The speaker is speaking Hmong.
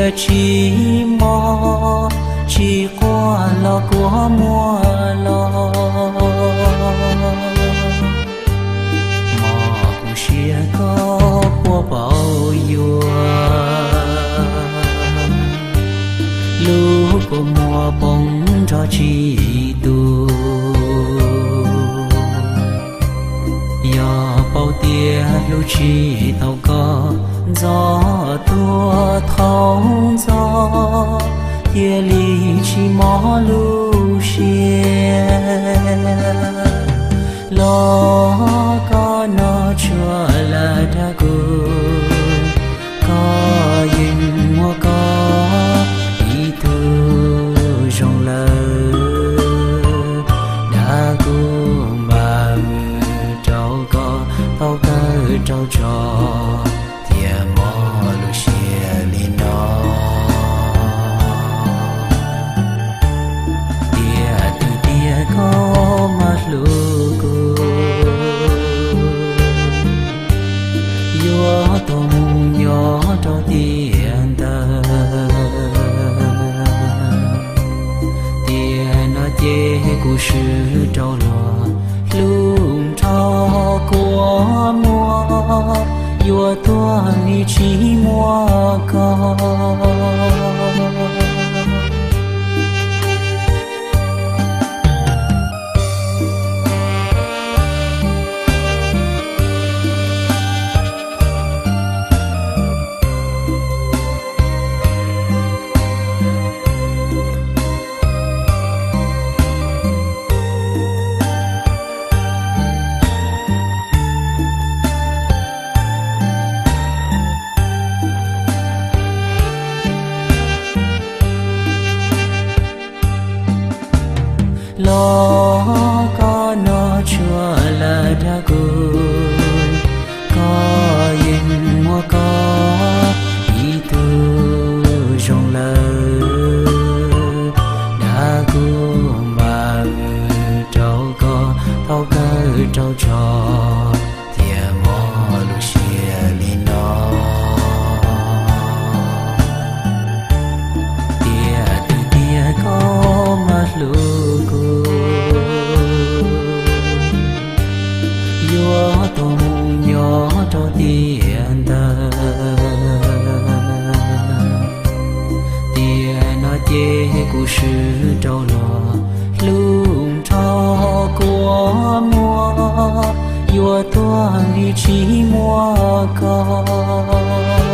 Tsis mob tsis quaj los kuv muab los, mob kuv siab koj puas paub yuav. Lub kua muag poob nrog tsis tu, yog paub tias hlub tsis tau koj, ntxov tuag thaum ntxov thiaj li tsis mob lub siab. Los koj noj tshuaj lawm dag kuv, koj yeej muaj koj ib tug zoo lawm. Dag kuv npaj rau koj thaum kawg rau tso, thiaj mob lub siab li no. Tiam twg tiag koj mas hlub kuv, yuav tuag mus nyob rau tiam ntawd. Tiam no ces kuv swb rau luag, hlub nrho kua muag, yuav tuag li tsis muaj koj. Los koj noj tshuaj lawm dag kuv, koj yeej muaj koj ib tug zoo lawm. Dag kuv npaj rau koj thaum kawg rau tso, thiaj mob lub siab li no. Tiam twg tiag koj mas hlub kuv, yuav tuag mus nyob rau tiam ntawd. Tiam no ces kuv swb rau luag, hlub nrho kua muag, yuav tuag li tsis muaj koj.